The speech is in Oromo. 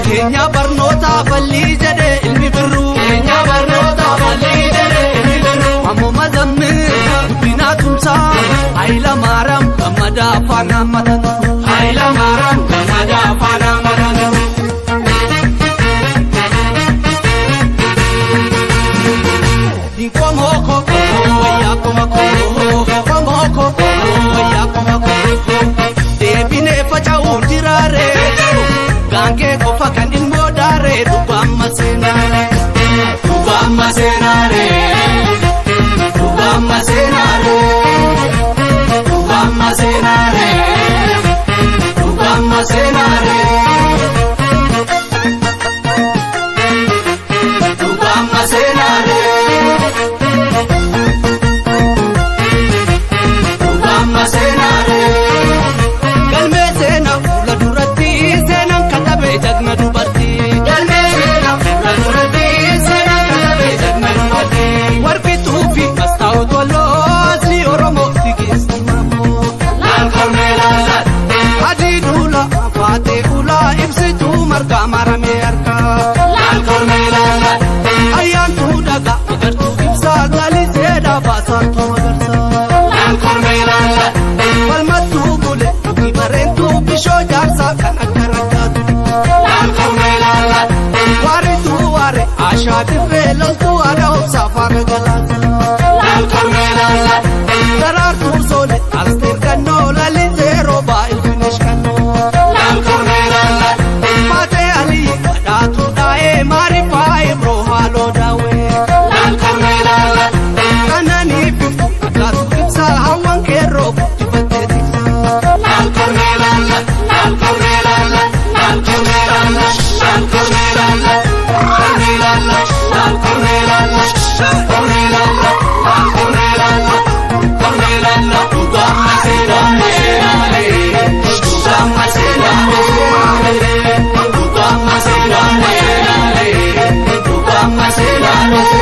Keenya barnoota fallii jedhe ilmi birruu. Keenya barnoota fallii jedhe ilmi birruu. Ammoo mazammil guddinaa tumsaa Hayila Maaraam gammadaa faana matatu. Hayila Maaraam gammadaa faana matatu. Dinkomoko wayyaa komako komoko wayyaa komako deebinee faca'uun jiraare gaangee qofa kan ilmoo daaree dhugaamma seenaare dhugaamma seenaare dhugaamma seenaare dhugaamma seenaare dhugaamma seenaare dhugaamma seenaare. Galmee seenaa fuula duratti seenaan katabee jagna dubartii. Galmee seenaa fuula duratti seenaan katabee jagna dubartii. Warqituu fi mastaa'u tolloo asli Oromoo tigeessi maamoo. Laal kormee laal. Adii duula faatee ulaa ibsituu margaa maramee harkaa. Laal kormee laal. Ayyaantuu dhagaa agartuu ibsaa lalisee dhaabaasaa magarsaa. Laal kormee laal. Falmattuu bule dhugi bareentuu bishoo jaarsaa kan akka rakkaatu. Laal kormee laal. Waarituu waare ashaa dirree loltuu aadaa obsaa faana galaata. Laal kormee laal. Daraartuu soole asteer kannoo lalisee roobaa ilfinesh kannoo. Laal kormee laal. Faatee alii badhaatuu dhaa'ee maariifaa ibroo haaloo daawwee. Laal kormee laal. Kananii biftu akkaatu ibsaa hawwan keerroo guddifattee tiksaa. Laal kormee laal. Laal kormee laal. Laal kormee laal. Laal kormee laal. Kormee laal. Laal kormee laal. Kormee laal. Laal kormee laal. Kormee laal. Dhugaamma seenaare. Dhugaamma seenaare. Dhugaamma seenaare. Dhugaamma seenaare.